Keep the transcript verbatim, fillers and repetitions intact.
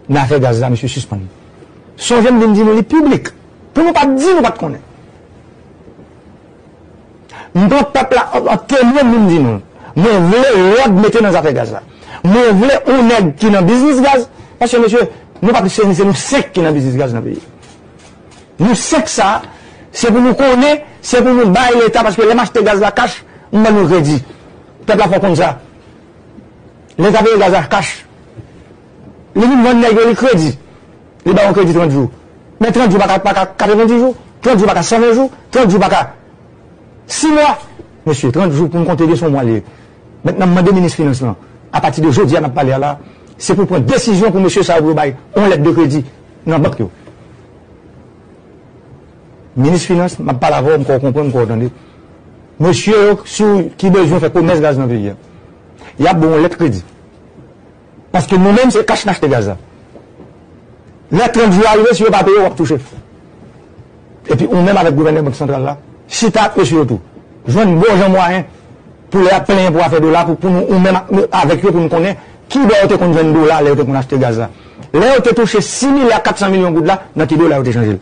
Nan afè gaz la, mesye, sispann. Sonje m vin di nou li piblik. Pou nou pa t di nou pa t konnen. M pran pèp la an, an temwen, m vin di nou. Mwen vle lòd mete nan zafè gaz la. Mwen vle yon nèg ki nan biznis gaz. Paske, mesye, nou pa plis se, se nou senk ki nan biznis gaz nan peyi. Nou senk sa, se pou nou konnen, se pou nou bay Leta, paske lè m achte gaz la kach, m ban nou kredi. Pèp la fò konn sa. Leta peye gaz la kach. Li vin vann nèg yo li kredi. Li ba yon kredi trant jou. Men trant jou pa ka, pa ka katrevenndis jou. Trant jou pa ka san ven jou. Trant jou pa ka sis mwa. Mesye, trant jou pou n konte gen se yon mwa li ye. Mentnan, m mande minis finans lan, apati de jodi a n ap pale a la, se pou l pran desizyon pou mesye sa yo pou yo bay yon lèt de kredi nan bank yo. Minis finans, m ap pale avè w, m kwè w konprann, m kwè w tande. Mesye yo, si w, ki bezwen fè komès gaz nan peyi a, y ap ba w yon lèt kredi. Paske nou menm, se kach n achte gaz la. Lè trant jou a rive, si yo pa peye, w ap touche. Epi ou menm avèk gouvènè Bank Santral la, chita ak mesye yo tou. Jwenn bon jan mwayen pou lè y ap plenyen pou afè dola, pou, pou nou, ou menm ak, avèk yo, pou nou konnen ki bò yo te konn jwenn dola lè yo te konn achte gaz la. Lè yo te touche sis milya kat san milyon goud la, nan ki dola yo te chanje l.